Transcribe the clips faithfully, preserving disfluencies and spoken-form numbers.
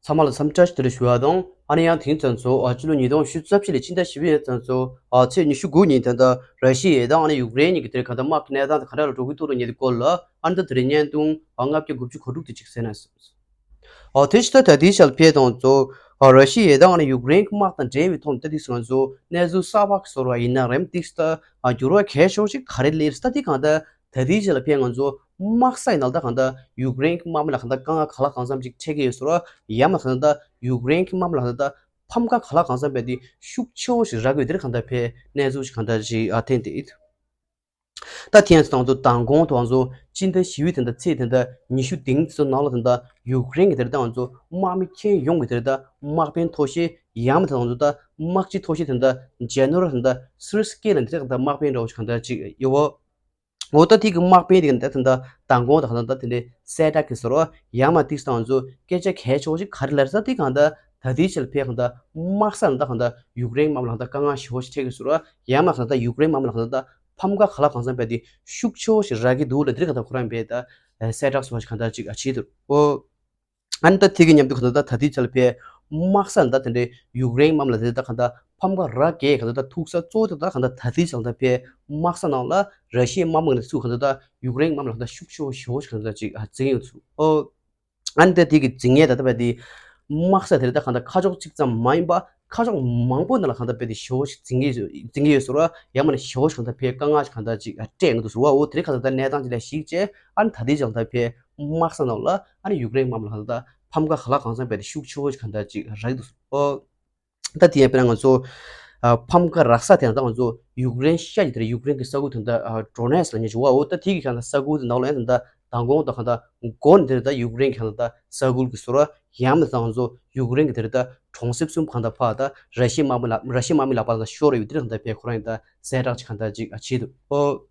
ཚང་མ་ལ་འཚམས་འདྲི་བཀྲ་ཤིས་བདེ་ལེགས་ཞུ་བ་དང་། ཨ་ནི་ཡང་དེང་ཙམ་ཚོ་ཨ་ཕྱི་ལོ་ཉིས་སྟོང་ཉི་ཤུ་རྩ་བཞི་ལོའི་ཕྱི་ཟླ་བཞི་པའི་ཙམ་ཚོ་ཨ་ཚེས་ཉི་ཤུ་དགུ་ཉིན་ད་ལྟ་ར་ཤི་ཡའི་དང་ཨ་ནི་ཡུཀ་རེན་གཉིས་ཀྱི་དེར་གང་ལྟར་དམག་གི་གནས་སྟངས་དེ་ག་འདྲ་ལ་འགྲོ་གི་འདུག་ལ་ཉེ་དུས་སྐོར་ལ་ཨ་ནི་ད་དེ་རིང་བརྙན་ཐུང་ཨ་ལྔ་བརྒྱ་དགུ་བཅུ་གོ་དྲུག་དེ་གཅིག་གསན་ན་བསམ་སོང་། ཨོ་དེ་ཕྱི་ད་ད་ལྟའི་ཆར་ཕེབས་དང་ཚོ་ཨ་ར་ཤི་ཡའི་དང་ཨ་ནི་ཡུཀ་རེན་གྱི་དམག་དང་འབྲེལ་བའི་ཐོག་ནས་ད་དེ་ང་ཚོ་གནས་ཚུལ་གསར་པ་ཞིག་བཟོ་བ་ཡིན་ན་རེམ་ཏིག་ད་ཨ་འགྱུར་བ་གལ་ཆེ་ཤོས་ཤིག་ག་རེ་སླེབས་ད་དེ་གང་ལྟར་ད་ལྟའི་ཆར་ལ་ཕེབས་ང་ཚོ་དམག་ས་ཡིན་ན་ད་གང་ལྟར་ཡུཀ་རེན་གྱི་དམག་མི་ལ་གང་ལྟར་དཀའ་ངལ་ག་ལ་གང་འཚམ་ཅིག་འཕྲད་ཀྱི་ཡོད་ཟེར་བ་ཡང་མ་གང་ལྟར་ཡུཀ་རེན་གྱི་དམག་མི་ལ་གང་ལྟར་ཕམ་ཁ་ག་ལ་གང་འཚམ་བས་དེ་ཤུགས་ཆེ་བོ་ཞིག་རག་གི་ཡོད་དེར་གང་ལྟར་ཕེབས་གནས་ཚུལ་ཞིག་གང་ལྟར་ཞིག་ཨ་ཐེན་ཏེ། ད་ཐེངས་དང་དུ་མདང་དགོང་དུ་ང་ཚོ་སྤྱི་ཟླ་བཞི་པའི་དེ་འདྲ་ཚེས་དེ་འདྲ་ཉི་ཤུ་དེང་དེ་ཚོ་ནང་ལ་དེ་འདྲ་ཡུཀ་རེན་གྱི་དེ་འདྲ་ང་ཚོ་དམག་མི་ཁྱོན་ཡོངས་ཀྱི་དེ་འདྲ་དམག་དཔོན་ཐོག་ཤེས་ཡང་མ་དེ་ང་ཚོ་ད་དམག་སྤྱི་ཐོག་ཤེས་དེ་འདྲ་ཇེ་ནེ་རལ་དེ་འདྲ་སི་རི་སི་ཀེ་ལ་འདི་འདྲ་དམག་དཔོན་འདྲ་བོ་ཞིག་གང་འདྲ་ཅིག་ཡོད་བོ། འོ་ད་ཐིག་གི་དམག་དཔོན་དེ་གི་འདི་ད་ལྟ་མདང་དགོང་དང་གང་ལྟར་དེ་འདྲའི་གསལ་བསྒྲགས་ཀྱི་ཟེར་བ་ཡང་མ་ཏིག་སང་ང་ཚོ་སྐད་ཆ་གལ་ཆེ་བོ་ཞིག་ག་རེ་ལབ་ས་དེ་གང་ལྟར་ད་ལྟའི་ཆར་ཕེབས་གང་ལྟར་དམག་ས་ལ་ད་གང་ལྟར་ཡུཀ་རེན་དམག་མི་ལ་ད་དཀའ་ངལ་ཞེ་བོ་ཞིག་འཕྲད་ཀྱི་ཟེར་བ་ཡང་མ་གང་ལྟར་ཡུཀ་རེན་དམག་མི་ལ་གང་ལྟར་ཕམ་ཁ་ག་ལ་གང་འཚམ་བས་དེ་ཤུགས་ཆེ་བོ་ཞིག་རག་གི་འདུག་ལ་འདིར་གང་ལྟར་ཁོ་རང་བས་ད་གསལ་བསྒྲགས་སོགས་ཞིག་གང་ལྟར་ཅིག་བྱས་འདུག་ཨོ། ཨ་ནི་ད་དེ་གི་མཉམ་དུ་གང་ལྟར་ད་ད་ལྟའི་ཆར་ལ་ཕེབས་དམག་ས་ལ་ད་དེ་འདྲའི་ཡུཀ་རེན་དམག་མི་ལ་དེ་ད་གང་ལྟར་ཕམ་ཁ་རག་གེ་གང་ལྟར་ད་ཐུག་ས་གཙོ་བོ་དེ་ད་གང་ལྟར་ད་ལྟའི་ཆར་ལ་ད་ཕེབས་དམག་ས་ནང་ལ་ར་ཤི་ཡའི་དམག་མི་ལ་ཚུགས་གང་ལྟར་ད་ཡུཀ་རེན་དམག་མི་ལ་ད་ཤུགས་ཆེ་བོ་ཞེ་བོ་ཞིག་གང་ལྟར་ཅིག་འཛིང་ཡོད་ཚུལ་ཨོ། ཨ་ནི་ད་དེ་གི་འཛིང་ཡས་ད་ལྟ་བས་དེ་དམག་ས་དེ་ད་གང་ལྟར་ཁ་ཕྱོགས་གཅིག་ཙམ་མ་ཡིན་པ་ཁ་ཕྱོགས་མང་པོ་ནང་ལ་གང་ལྟར་བས་དེ་ཞེ་བོ་ཞིག་འཛིང་གི་འཛིང་གི་ཡོད་ཟེར་བ་ཡང་མིན་ན་ཞེ་བོ་ཞིག་གང་ལྟར་བས་དཀའ་ངལ་ཞིག་གང་ལྟར་ཅིག་སྤྲད་ཡོང་གི་འདུག་ཟེར་བ་ཨོ། དེ་རིང་གང་ལྟར་ད་གནས་སྟངས་ཅིག་ལ་གཞིགས་བྱས་ཨ་ནི་ད་ལྟའི་ཆར་ལ་ད་ཕེབས་དམག་ས་ནང་ལ་ཨ་ནི་ཡུཀ་རེན་དམག་མི་ལ་གང་ལྟར་ཕམ་ཁ་ག་ལ་གང་འཚམ་བས་དེ་ཤུགས་ཆེ་བོ་ཞིག་གང་ལྟར་ཅིག་རག་གི་འདུག་ཟེར་བ་ཨོ། ད་དེ་ཡང་དཔེར་ན་ང་ཚོ་ཨ་ཕམ་ཁ་རག་ས་དེ་ཡང་ད་ང་ཚོ་ཡུཀ་རེན་ཤར་གྱི་དེར་ཡུཀ་རེན་གྱི་ས་ཁུལ་དེ་འདྲ་ཨ་ཌོ་ནེ་སི་ལབ་མཁན་ཅིག་ཡོད་པ་འོ། ད་དེ་གི་ཁ་ན་ས་ཁུལ་དེ་ནང་ལ་ཡང་དེ་འདྲ་མདང་དགོང་དང་གང་ལྟར་མགོ་ནས་དེར་ད་ཡུཀ་རེན་གྱི་ཁ་ན་ད་ས་ཁུལ་གྱི་ཟེར་བ་ཡང་མིན་ད་ང་ཚོ་ཡུཀ་རེན་གྱི་དེར་ད་གྲོང་གསེབ་གསུམ་གང་ལྟར་ཕར་ད་ར་ཤི་ཡའི་དམག་མི་ལ་ར་ཤི་ཡའི་དམག་མི་ལག་པ་ལ་ཤོར་ཡོད་དེར་གང་ལྟར་བས་ཁོ་རང་ཡང་ད་གསལ་བསྒྲགས་ཅིག་གང་ལྟར་ཅིག་ཨ་བྱས་འདུག་ཨོ།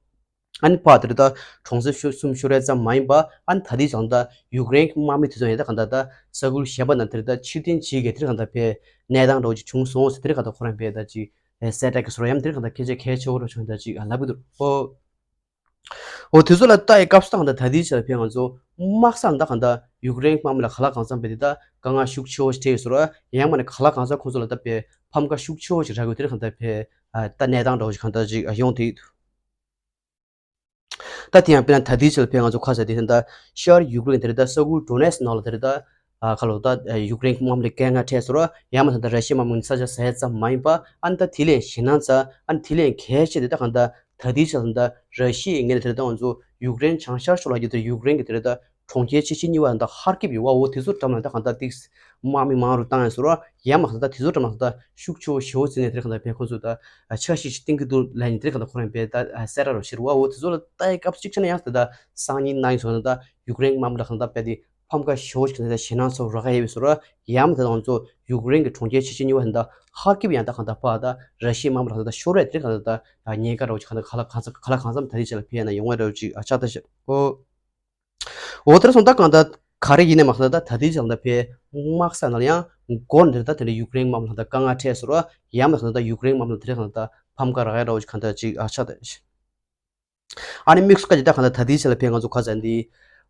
ཨ་ནི་ཕར་དེར་ད་གྲོང་གསེབ་ཤོ་གསུམ་ཤོར་ཡ་ཙམ་མ་ཡིན་པ་ཨ་ནི་ད་ལྟའི་ཆར་ད་ཡུཀ་རེན་གྱི་དམག་མི་དེ་ཚོ་ཡང་ད་གང་ལྟར་ད་ས་ཁུལ་གཞན་པ་ནང་དེར་ད་ཕྱིར་འཐེན་བྱེད་མཁན་དེར་གང་ལྟར་བས་གནས་སྟངས་འདྲ་བོ་ཅིག་བྱུང་སོང་ཟེར་དེར་གང་ལྟར་ཁོ་རང་བས་ད་ཅིག་གསལ་བསྒྲགས་ཀྱི་ཟེར་བ་ཡང་དེར་གང་ལྟར་སྐད་ཆ་གལ་ཆེ་བོ་འདྲ་བྱུང་ད་ཅིག་ལབ་ཀྱི་འདུག་ཨོ། འོ་དེ་ཚོ་ལ་ལྟ་ཡི་སྐབས་སུ་ད་གང་ལྟར་ད་ལྟའི་ཆར་བས་ང་ཚོ་དམག་ས་ད་གང་ལྟར་ཡུཀ་རེན་དམག་མི་ལ་ག་ལ་གང་འཚམ་བས་དེ་ད་དཀའ་ངལ་ཤུགས་ཆེ་བོ་ཞིག་འཕྲད་ཡོད་ཟེར་བ་ཡང་མིན་ན་ག་ལ་གང་འཚམ་ཁོང་ཚོ་ལ་ད་བས་ཕམ་ཁ་ཤུགས་ཆེ་བོ་ཞིག་རག་གི་དེར་གང་ལྟར་བས་ད་གནས་སྟངས་འདྲ་བོ་ཞིག་གང་ལྟར་ཅིག་ཡོང་དེ་ཡོད་འདུག་ད་དེ་ཡང་དཔེར་ན་ད་ལྟའི་ཆར་ལ་ཕེབས་ང་ཚོ་ཁ་ཟེར་དེ་ད་ལྟ་ཤར་ཡུཀ་རེན་དེར་ད་ས་ཁུལ་ཌོ་ནེ་སི་ནང་ལ་དེར་ད་ཨ་ཁ་ལོ་ད་ཡུཀ་རེན་དམག་མི་ལ་དཀའ་ངལ་འཕྲད་ཟེར་བ་ཡང་མིན་ད་ད་ར་ཤི་ཡའི་དམག་མི་ས་ཆ་ཟ་ཡ་ཙམ་མ་ཡིན་པ་ཨ་ནི་ད་དེ་ལས་ཞེད་སྣང་ཚ་ཨ་ནི་དེ་ལས་གལ་ཆེ་དེ་ད་གང་ལྟར་ད་ལྟའི་ཆར་ད་ར་ཤི་ཡའི་ངོས་ནས་དེར་ད་ང་ཚོ་ཡུཀ་རེན་བྱང་ཤར་ཕྱོགས་ལ་ཡོད་དེ་ཡུཀ་རེན་གྱི་དེར་ད་གྲོང་ཁྱེར་ཆེ་ཆེ་གཉིས་པ་ད་ཧར་ཀིབ་ཡོད་བ་འོ་དེ་ཚོ་འགྲམ་ལ་ད་གང་ལྟར་ཏིག་དམག་མི་མང་རུ་བཏང་ཡ་ཟེར་བ་ཡང་མིན་ད་ད་དེ་ཚོ་འགྲམ་ལ་ད་ཤུགས་ཆེ་བོ་ཞེ་བོ་བརྩིས་ནས་དེར་གང་ལྟར་བས་ཁོང་ཚོ་ད་ཨ་འཆར་གཞི་ཞིག་བཏིང་གི་འདུག་ལབ་ནས་དེ་གང་ལྟར་ཁོ་རང་བས་ད་ཨ་གསལ་བསྒྲགས་རོ་ཕྱིར་བ་འོ་དེ་ཚོ་ལ་ལྟ་ཡི་སྐབས་གཅིག་ཆ་ན་ཡང་དེ་ད་སང་ཉིན་གནངས་ཉིན་སོགས་ན་ད་ཡུཀ་རེན་དམག་མི་ལ་གང་ལྟར་བས་དེ་ཕམ་ཁ་ཞེ་བོ་ཞིག་དང་ཞེད་སྣང་ཚ་བོ་རག་ག་ཡོད་པའི་བཟོ་འདྲ་ཡང་དེ་དང་ཚོ་ཡུཀ་རེན་གྱི་གྲོང་ཁྱེར་ཆེ་ཆེ་གཉིས་པ་དེ་ད་ཧར་ཀིབ་ཡང་ད་གང་ལྟར་ཕར་ད་ར་ཤི་ཡའི་དམག་མི་ལ་གང་ལྟར་ཤོར་བས་དེ་གང་ལྟར་ད་ཉེན་ཁ་འདྲ་བོ་ཞིག་གང་ལྟར་ག་ལ་གང་འཚམ་ག་ལ་གང་འཚམ་ད་ལྟའི་ཆ་ལ་ཕེབས་ན་ཡོང་བ་འདྲ་བོ་ཅིག་ཨ་ཆགས་ད་ཤག་ཨོ། འོ་དེར་སོང་ད་གང་ལྟར་ག་རེ་ཡིན་ནའི་མ་གང་ལྟར་ད་ལྟའི་ཆ་ལ་ད་ཕེབས་དམག་ས་ནང་ལ་ཡང་མགོ་ནས་དེ་ད་དེ་འདྲ་ཡུཀ་རེན་དམག་མི་ལ་ད་དཀའ་ངལ་འཕྲད་ཟེར་བ་ཡང་མ་གང་ལྟར་ཡུཀ་རེན་དམག་མི་ལ་དེ་གང་ལྟར་ཕམ་ཁ་རག་ཡ་འདྲ་བོ་ཞིག་གང་ལྟར་ཅིག་ཨ་ཆགས་ད་ཤག་ཨ་ནི་དམིགས་སུ་བཀར་གྱི་ད་གང་ལྟར་ད་ལྟའི་ཆ་ལ་ཕེབས་ང་ཚོ་ཁ་ཚ་འདི་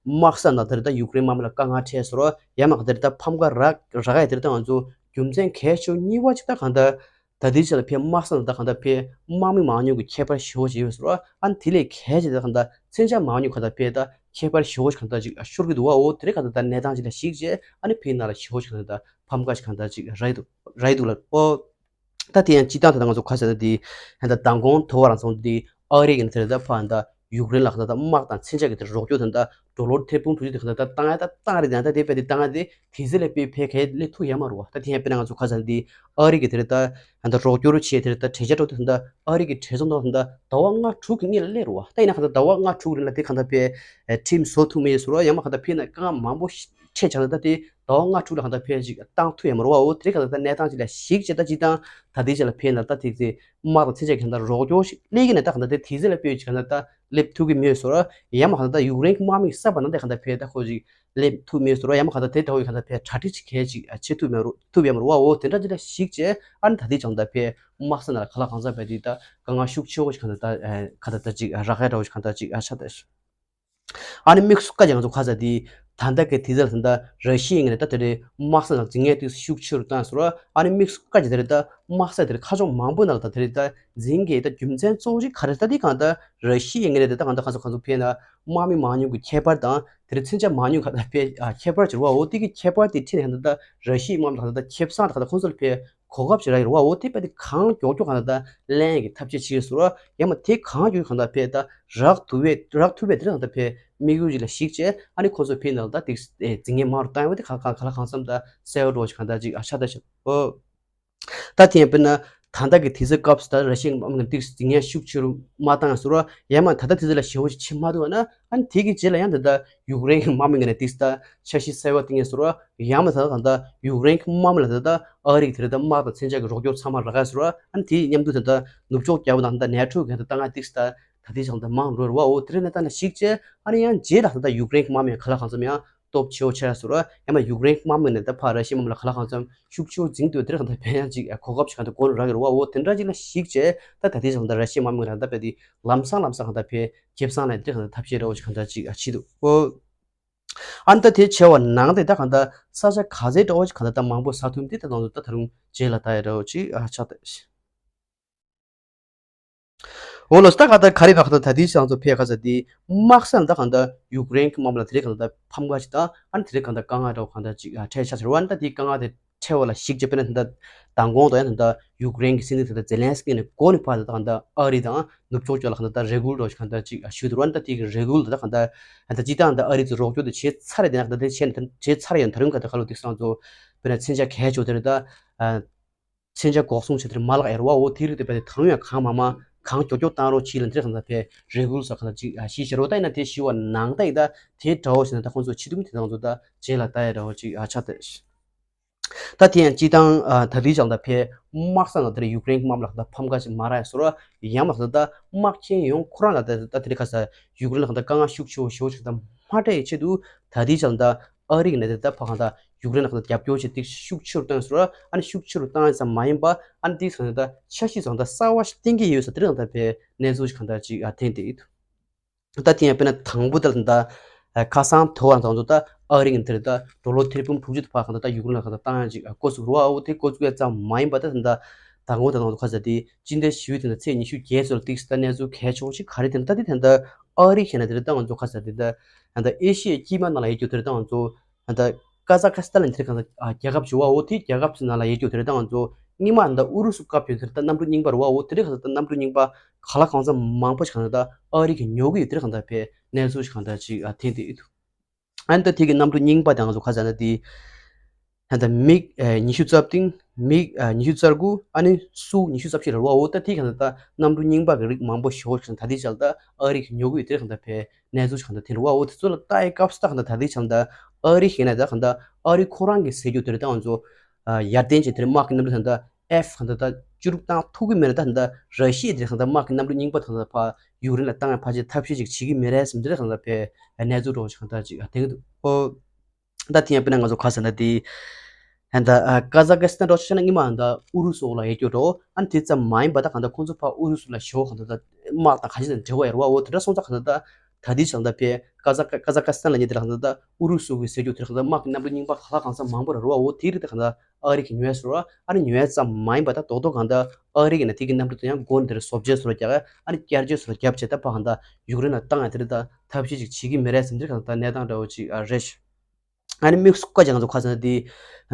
དམག་ས་ནང་དེར་ད་ཡུཀ་རེན་དམག་མི་ལ་དཀའ་ངལ་འཕྲད་ཟེར་རོ་ཡང་མ་གང་དེར་ད་ཕམ་ཁ་རག་རག་ཡ་དེར་ད་ང་ཚོ་རྒྱུ་མཚན་གལ་ཆེ་གཉིས་པ་ཅིག་ད་གང་ལྟར་ད་ལྟའི་ཆ་ལ་ཕེབས་དམག་ས་ནང་ད་གང་ལྟར་ཕེབས་དམག་མི་མང་ཉུང་གི་ཁྱད་པར་ཞེ་པོ་ཅིག་ཡོད་ཟེར་རོ། ཨ་ནི་དེ་ལས་གལ་ཆེ་ད་གང་ལྟར་མཚོན་ཆ་མང་ཉུང་གང་ལྟར་ཕེབས་ད་ཁྱད་པར་ཞེ་པོ་ཅིག་གང་ལྟར་ཅིག་ཤོར་གི་འདུག་བ། འོ་དེ་རིང་གང་ལྟར་ད་གནས་སྟངས་ཅིག་ལ་གཞིགས་བྱས་ཨ་ནི་ཕེབས་ནང་ལ་ཞེ་པོ་ཅིག་གང་ལྟར་ཕམ་ཁ་ཅིག་གང་ལྟར་ཅིག་རག་གི་འདུག་རག་གི་འདུག་ལ། འོ། ད་དེ་ཡང་སྤྱིར་བཏང་ད་ལྟ་ང་ཚོ་ཁ་ཟེར་ན་དེ་ད་ལྟ་མདང་དགོང་དོ་བ་རང་སོང་དེ་ཨ་རི་གི་ནི་དེར་ད་ཕར་ད་ཡུཀ་རེན་ལ་ད་ལྟ་དམག་དང་མཚོན་ཆ་གི་དེར་རོགས་སྐྱོར་ད་ལྟ་ཌོ་ལར་ཐེར་འབུམ་དྲུག་ཅུ་དེ་ག་ད་ལྟ་བཏང་ཡ་ད་བཏང་རེད། ད་ལྟ་དེ་བས་དེ་བཏང་ཡ་དེ་དེ་ཚེ་ལས་དཔེ་ཕལ་ཁ་ལས་ཐུག་ཡ་མ་རུ་བ། ད་དེ་ཡང་དཔེར་ན་ང་ཚོ་ཁ་ཟེར་ན་དེ་ཨ་རི་གི་དེར་ད་ད་ལྟ་རོགས་སྐྱོར་བྱས་དེར་ད་གྲོས་འཆར་སྤྲོད་དེ་ད་ལྟ་ཨ་རི་གི་གྲོས་ཚོགས་ནང་ད་ལྟ་ཟླ་བ་ལྔ་དྲུག་གི་སྔོན་ལ་སླེབས་རུ་བ། ད་ཡིན་ན་ག་ད་ཟླ་བ་ལྔ་དྲུག་རིང་ལ་དེ་ག་ད་དཔེ་ཁྲིམས་བཟོ་ཐུབ་མེད་ཟེར་བ་ཡང་མ་ག་ད་ཕེབས་ན་དཀའ་ངལ་མང་པོ་ཤ་འཕྲད་བྱུང་ད་ལྟ་དེ་ཟླ་བ་ལྔ་དྲུག་ལ་གང་ལྟར་ཕེབས་ཅིག་བཏང་ཐུབ་ཡ་མ་རེད་བ། འོ་དེ་རིང་གང་ལྟར་ད་གནས་སྟངས་ཅིག་ལ་གཞིགས་བྱས་ད་ཅིག་བཏང་ད་ལྟའི་ཆ་ལ་ཕེབས་ན་ད་ཐིག་ཚེ་དམག་དང་མཚོན་ཆ་གི་གང་ལྟར་རོགས་སྐྱོར་ཞིག་སླེབས་ཀྱི་ན་ད་གང་ལྟར་དེ་དེ་ཚེ་ལ་ཕེབས་ཅིག་གང་ལྟར་ད་སླེབས་ཐུབ་ཀྱི་མེད་ཟེར་བ་ཡང་མ་གང་ལྟར་ད་ཡུཀ་རེན་གྱི་དམག་མི་གསར་པ་ནང་ད་གང་ལྟར་ཕེབས་ད་ཁོ་ཅིག་སླེབས་ཐུབ་མེད་ཟེར་བ་ཡང་མ་གང་ལྟར་དེ་ལྟ་བུའི་གང་ལྟར་ཕེབས་གྲ་སྒྲིག་ཅིག་གལ་ཅིག་བྱེད་ཐུབ་མེད་རུ་ཐུབ་ཡ་མ་རུ་བ། འོ་དེ་འདྲ་ཅིག་ལ་གཞིགས་བྱས་ཨ་ནི་ད་ལྟའི་ཆ་ལ་ད་ཕེབས་དམག་ས་ནང་ལ་ག་ལ་གང་འཚམ་ཕེབས་དེ་ད་དཀའ་ངལ་ཤུགས་ཆེ་བོ་ཞིག་གང་ལྟར་ད་གང་ལྟར་ད་ཅིག་རག་ཡ་འདྲ་བོ་ཞིག་གང་ལྟར་ཅིག་ཆགས་ད། ཨ་ནི་དམིགས་སུ་བཀར་ཀྱང་ང་ཚོ་ཁ་ཟེར་དེ་ ད་ལྟ་གི་དུས་ཚོད་ལ་ད་ལྟ་ར་ཤི་ཡའི་ངོས་ནས་ད་དེ་རེད། དམག་ས་ནང་འཛིང་ངན་དེ་ཤུགས་ཆེ་རུ་བཏང་སོང་ར། ཨ་ནི་དམིགས་སུ་བཀར་གྱི་དེ་རེད། ད་དམག་ས་དེ་རེད། མཁའ་ཕྱོགས་མང་པོ་ནང་ལ་ད་དེ་རེད། ད་འཛིང་གི་ད་རྒྱུ་མཚན་གཙོ་བོ་ཞིག་ག་རེ་ད་དེ་གང་ལྟར་ར་ཤི་ཡའི་ངོས་ནས་དེ་ད་གང་ལྟར་གང་ཚོ་གང་ཚོ་ཕན་ན་དམག་མི་མང་ཉུང་གི་ཁྱད་པར་དང་དེ་རེད། མཚོན་ཆ་མང་ཉུང་ག་ད་ཕན་ཨ་ཁྱད་པར་ཅིག་རེད་བ། འོ་དེ་གི་ཁྱད་པར་དེ་ཁྲིད་ནས་གང་ལྟར་ད་ར་ཤི་ཡའི་དམག་མི་ལ་གང་ལྟར་ད་ཁེ་བཟང་ད་གང་ལྟར་ཁོང་ཚོ་ལ་ཕན་གོ་སྐབས་ཅིག་རག་ཡོད་རེད་བ། འོ་དེ་དཔེ་དེ་གང་མགྱོགས་མགྱོགས་གང་ལྟར་ད་ལེན་གི་ཐབས་ཤེས་བྱེད་ཀྱི་ཟེར་བ། ཡང་མ་དེ་གང་མགྱོགས་གང་ལྟར་ཕན་ད་རག་ཐུབ་པའི་རག་ཐུབ་པའི་དེ་རེད། གང་ལྟར་ཕན་དམིགས་ཡུལ་ཅིག་ལ་གཞིགས་བྱས། ཨ་ནི་ཁོང་ཚོ་ཕན་ནང་ད་ཏིག་འཛིང་ངན་མང་རུ་བཏང་ཡོད་པ་དེ་ག་ག་ག་ལ་གང་འཚམ་ད་གསལ་བོ་འགྲོ་ཞིག་གང་ལྟར་ཅིག་ཨ་ཆགས་ད་ཤག་ཨོ། ད་དེ་ཡང་དཔེར་ན་ད་ལྟ་གི་དུས་ཚོད་སྐབས་སུ་ད་ར་ཤི་ཡའི་དམག་མི་ཏིག་འཛིང་ངན་ཤུགས་ཆེ་རུ་མ་བཏང་ཡང་ཟེར་བ། ཡང་མ་ད་ལྟ་དུས་ཚོད་ལ་ཞེ་བོ་ཞིག་ཕྱིན་མ་འདུག་བ་ན། ཨ་ནི་དེ་གི་རྗེས་ལ་ཡང་ད་ལྟ་ཡུཀ་རེན་གྱི་དམག་མི་ངོས་ནས་ཏིག་ད་འཆར་གཞི་གསར་བ་བཏིང་ཡང་ཟེར་བ། ཡང་མ་ད་ལྟ་ད་ལྟ་ཡུཀ་རེན་གྱི་དམག་མི་ལ་ད་ལྟ་ཨ་རི་གི་དེ་རེད། ད་དམག་དང་མཚོན་ཆ་གི་རོགས་སྐྱོར་ཚང་མ་རག་ག་ཟེར་བ། ཨ་ནི་དེའི་མཉམ་དུ་ད་ལྟ་ནུབ་ཕྱོགས་རྒྱལ་པོ་དང་ད་ལྟ་ནེ་ཊོ་གི་ད་ལྟ་ང་ཏིག་ད་ད་ལྟའི་ཆ་ལ་ད་མང་རུ་རུ་བ། འོ་དེ་རེད་ན་ད་ལ་གཞིགས་བྱས། ཨ་ནི་ཡང་རྗེས་ལ་ད་ལྟ་ཡུཀ་རེན་གྱི་དམག་མི་ག་ལ་གང་འཚམ་ཡང་སྟོབས་ཆེ་བོ་ཆགས་ཡ་ཟེར་བ། ཡང་མ་ཡུཀ་རེན་གྱི་དམག་མི་ནས་ད་ཕར་ར་ཤི་ཡའི་དམག་མི་ལ་ག་ལ་གང་འཚམ་ཤུགས་ཆེ་བོ་འཛིང་འདུག་དེ་རེད། གང་ད་ཕན་ཡང་ཅིག་གོ་སྐབས་ཅིག་གང་ད་གོ་རུ་རག་གི་རེད་བ། འོ་དེ་འདྲ་ཅིག་ལ་གཞིགས་བྱས། ད་ད་ལྟའི་ཆ་ལ་ད་ར་ཤི་ཡའི་དམག་མི་ལ་ད་དཔེ་དེ་ལམ་སང་ལམ་སང་གང་ད་ཕན་ཁེ་བཟང་ལ་དེ་གང་ད་ཐབས་ཤེས་འདྲ་བོ་ཅིག་གང་ད་ཅིག་བྱེད་འདུག་འོ། ཨ་ནི་ད་དེ་བྱས་པ་ནང་དེ་ད་གང་ད་ས་ཆ་ག་ཚད་འདྲ་བོ་ཅིག་གང་ད་ད་མང་པོ་ཟ་ཐུབ་དེ་ད་ནང་དུ་ད་ད་རུང་རྗེས་ལ་ད་ཡ་འདྲ་བོ་ཅིག་ཨ་ཆགས་ད། འོ་ལགས་སོ། ད་ག་ད་ག་རེ་ད་ག་ད་ད་ལྟའི་ཆ་ཚོ་ཕེ་ག་ས་དེ་དམག་ས་ད་ག་ད་ཡུཀ་རེན་གྱི་དམག་མི་ལ་དེ་རེད། ག་ད་ད་ཕམ་ཁ་ཅིག་དང་ཨ་ནི་དེ་རེད། ག་ད་དཀའ་ངལ་འདྲ་བོ་ག་ད་ཅིག་འཕྲད་ཆ་ཟེར་བ། ཨ་ནི་ད་དེའི་དཀའ་ངལ་དེ་འཕྲད་པ་ལ་གཞིགས་བྱས། དཔེར་ན་ད་ད་མདང་དགོང་དང་ཡང་ད་ད་ཡུཀ་རེན་གྱི་སྲིད་འཛིན་ད་ད་ཛེ་ལན་སི་ཀི་ནས་འགོ་ནས་ཕར་ད་ག་ད་ཨ་རི་དང་ནུབ་ཕྱོགས་ཕྱོགས་ལ་ག་ད་ད་རེ་སྐུལ་འདྲ་བོ་ཞིག་ག་ད་ཅིག་ཞུས་འདུག་ཨ་ནི་ད་དེ་གི་རེ་སྐུལ་ད་ད་ག་ད་ད་ད་སྤྱིར་བཏང་ད་ཨ་རི་ཚོ་རོགས་སྐྱོར་དེ་བྱས་ཚར་རེད། དེ་ན་ག་ད་དེ་བྱས་ནས་ད་བྱས་ཚར་ཡོད་ན་ད་རུང་ག་ད་ག་ལོ་དེ་སང་ཚོ་དཔེར་ན་མཚོན་ཆ་གལ་ཆེ་བོ་དེ་རེད། ད་མཚོན་ཆ་འགོག་སྲུང་བྱེད་དེར་མ་ལག་ཨེར་བ་འོ་དེ་རིགས་དེ་བས་དེ་ཐང་ཡང་གང་མང་མང་གང་མགྱོགས་མགྱོགས་བཏང་རོགས་གྱིས་ལ་འདིར་གང་ལྟར་ཕེ་རེ་སྐུལ་སོགས་གང་ལྟར་ཅིག་ཤི་ཤི་རོ། ད་ཡིན་ན་དེ་ཤི་བ་ནང་ད་ཡིན། ད་དེ་འདྲ་བོ་ཞིག་ན་ད་ཁོང་ཚོ་ཕྱི་ཐུམ་དེ་ཚང་ཚོ་ད་རྗེས་ལ་ད་ཡ་འདྲ་བོ་ཅིག་ཆགས་ཏེ། ད་དེ་ཡང་སྤྱི་བཏང་ད་དེའི་ཆ་ལ་ད་ཕེ་དམག་ས་ལ་དེར་ཡུཀ་རེན་གྱི་དམག་མི་ལ་ད་ཕམ་ཁ་ཞིག་མ་རག་ཡ་སོ་ར། ཡང་མ་ད་ད་དམག་ཁྱེར་ཡོང་ཁོ་རང་ལ་ད་ད་དེ་རིང་ཁ་ས་ཡུཀ་རེན་ལ་གང་ལྟར་དཀའ་ངལ་ཤུགས་ཆེ་བོ་ཞེ་བོ་ཞིག་ད་མ་སྤྲད་ཡི་ཆེད་དུ་ད་དེའི་ཆ་ལ་ད་ཨ་རི་གི་ནས་ད་ཕ་གང་ལྟར་ཡུཀ་རེན་ལ་གང་ལྟར་རྒྱབ་སྐྱོར་བྱེད་དེ་ཤུགས་ཆེ་རུ་བཏང་ཡོད་ཟེར་བ། ཨ་ནི་ཤུགས་ཆེ་རུ་བཏང་ཡོད་ཙམ་མ་ཡིན་པ། ཨ་ནི་དེའི་ཚོ་ནས་ད་འཆར་གཞི་ཚོ་ད་གསར་བ་ཞིག་བཏིང་གི་ཡོད་ཟེར་དེ་རིང་ད་ཕེ་གནས་ཚུལ་ཞིག་གང་ལྟར་ཅིག་ཨ་ཐོན་ཏེ་ཡོད། ད་དེ་ཡང་དཔེར་ན་དང་པོ་ད་ད་ཁ་སང་དོ་བར་དང་ཚོ་ད་ཨ་རི་གི་དེར་ད་ཌོ་ལར་ཐེར་འབུམ་དྲུག་ཅུ་ད་ཕ་གང་ལྟར་ད་ཡུཀ་རེན་ལ་གང་ལྟར་བཏང་ཡ་ཅིག་འགོ་ཚུགས་རུ་བ། འོ་དེ་འགོ་ཚུགས་ཡ་ཙམ་མ་ཡིན་པ། ད་ད་དང་པོ་ད་དང་ཚོ་ཁ་ཟེར་དེ་སྤྱི་ཟླ་བཞི་པའི་དེ་ད་ཚེས་ཉི་ཤུ་བརྒྱད་ཚོ་ལ་ཏིག་ད་གནས་ཚུལ་གལ་ཆེ་བོ་ཞིག་ག་རེ་དེ་ད་དེ་ད་ད་ཨ་རི་ཁེ་ན་དེར་ད་ང་ཚོ་ཁ་ཟེར་དེ་ད་ད་ཨེ་ཤི་ཡའི་དཀྱིལ་མ་ནང་ལ་ཡོད་རྒྱུ་དེར་ད་ང་ཚོ་ད་ཀ་ཛ་ཀ་སི་ཐན་ལ་དེར་གང་ལྟར་རྒྱལ་ཁབ་བྱུང་བ། འོ་དེ་རྒྱལ་ཁབ་ཚོའི་ནང་ལ་ཡོད་རྒྱུ་དེར་ད་ང་ཚོ་སྔོན་མ་ད་ཨུ་རུ་སུ་སྐབས་ཡོད་དེར་ད་གནམ་གྲུ་རྙིང་པ་རུ་བ། འོ་དེ་རིགས་གང་ལྟར་ད་གནམ་གྲུ་རྙིང་པ་ག་ལ་གང་འཚམ་མང་པོ་ཞིག་གང་ལྟར་ད་ཨ་རི་གིས་ཉོ་གི་ཡོད། དེ་རིགས་གང་ལྟར་ཕེ་གནས་ཚུལ་ཞིག་གང་ལྟར་ཅིག་ཨ་ཐོན་ཏེ་ཡོད་འདུག་ཨ་ནི་ད་དེ་གི་གནམ་གྲུ་རྙིང་པ་དེ་ང་ཚོ་ཁ་ཟེར་ན་དེ་ད་ལྟ་མིག་ཉི་ཤུ་རྩ་བདུན། མིག་ཉི་ཤུ་རྩ་དགུ། ཨ་ནི་སུ་ཉི་ཤུ་རྩ་བཞི་རེད་བ། འོ་ད་དེ་གང་ལྟར་ད་གནམ་གྲུ་རྙིང་པ་གི་རིགས་མང་པོ་ཞིག་ད་དེ་ཆ་ལ་ད་ཨ་རི་གིས་ཉོ་གི་ཡོད། དེ་གང་ལྟར་ཕེ་གནས་ཚུལ་ཞིག་གང་ལྟར་ཐོན་རེད་བ། འོ་དེ་ཚོ་ལ་ལྟ་ཡི་སྐབས་སུ་ད་གང་ལྟར་ད་དེ་ཆ་ལ་ད་ཨ་རི་ཞེས་ན་ད་གང་ལྟར་ཨ་རི་ཁོ་རང་གི་ཟེར་རྒྱུ་དེ་རེད། ད་ང་ཚོ་ཡར་ལྡན་ཅན་དེ་རིགས་དམག་གི་གནམ་གྲུ་ད་ལྟ་ཨེཕ་གང་ལྟར་ད་བཅུ་དྲུག་བཏང་ཐུབ་ཀྱི་མེད་རེད། ད་ད་ར་ཤི་ཡ་དེ་རིགས་གང་ལྟར་དམག་གི་གནམ་གྲུ་རྙིང་པ་དང་ད་ཕར་ཡུཀ་རེན་ལ་བཏང་ཡ་ཕལ་ཆེར་ཐབས་ཤེས་ཅིག་བྱེད་ཀྱི་མེད་རེད་བསམ། དེ་རིགས་གང་ལྟར་ཕེ་གནས་ཚུལ་འདྲ་བོ་ཞིག་གང་ལྟར་ཅིག་ཐོན་གྱི་འདུག་ཨོ། ད་དེ་ཡང་དཔེར་ན་ང་ཚོ་ཁ་ཟེར་ན་དེ་ད་ཀ་ཛ་ཀི་སི་ཐན་འདྲ་བོ་ཆ་བཞག་ན་སྔོན་མ་ད་ཨུ་རུ་སུ་འོག་ལ་ཡོད་རྒྱུ་འདྲ་བོ། ཨ་ནི་དེ་ཙམ་མ་ཡིན་པ་ད་གང་ལྟར་ཁོང་ཚོ་ཕར་ཨུ་རུ་སུ་ལ་ཞེ་བོ་གང་ལྟར་ད་དམག་དང་ག་ཅི་དང་འབྲེལ་བ་ཡོད་རེད་བ། འོ་དེ་འདྲ་སོང་ཙང་གང་ལྟར་ད་ད་དེ་ཆ་ལ་ད་ཕེ་ཀ་ཛ་ཀ་ཀ་ཛ་ཀི་སི་ཐན་ལབ་མཁན་དེ་ལ་གང་ལྟར་ད་ཨུ་རུ་སུ་གི་ཟེར་རྒྱུ་དེ་ལ་གང་ལྟར་དམག་གི་གནམ་གྲུ་རྙིང་པ་ག་ལ་གང་འཚམ་མང་པོ་རེད་བ། འོ་དེ་རིགས་དེ་གང་ལྟར་ཨ་རི་གིས་ཉོས་ཟེར་བ། ཨ་ནི་ཉོས་ཙམ་མ་ཡིན་པ་ད་རྡོག་རྡོག་གང་ལྟར་ཨ་རི་གིས་ན་དེ་གི་གནམ་གྲུ་དེ་ཡང་སྒོ་ནས་དེར་བཟོ་བཅོས་སོགས་རྒྱག་ཨ་ནི་བསྐྱར་བཅོས་སོགས་རྒྱབ་བྱས་ད་ཕར་གང་ལྟར་ཡུཀ་རེན་ལ་བཏང་ཡ་དེ་རེད། ད་ཐབས་ཤེས་ཅིག་བྱེད་ཀྱི་མེད་རེད་བསམ། འདིར་གང་ལྟར་གནས་སྟངས་འདྲ་བོ་ཅིག་རེད། ཨ་ནི་དམིགས་སུ་བཀར་བྱས་ང་ཚོ་ཁ་ཟེར་ན་དེ་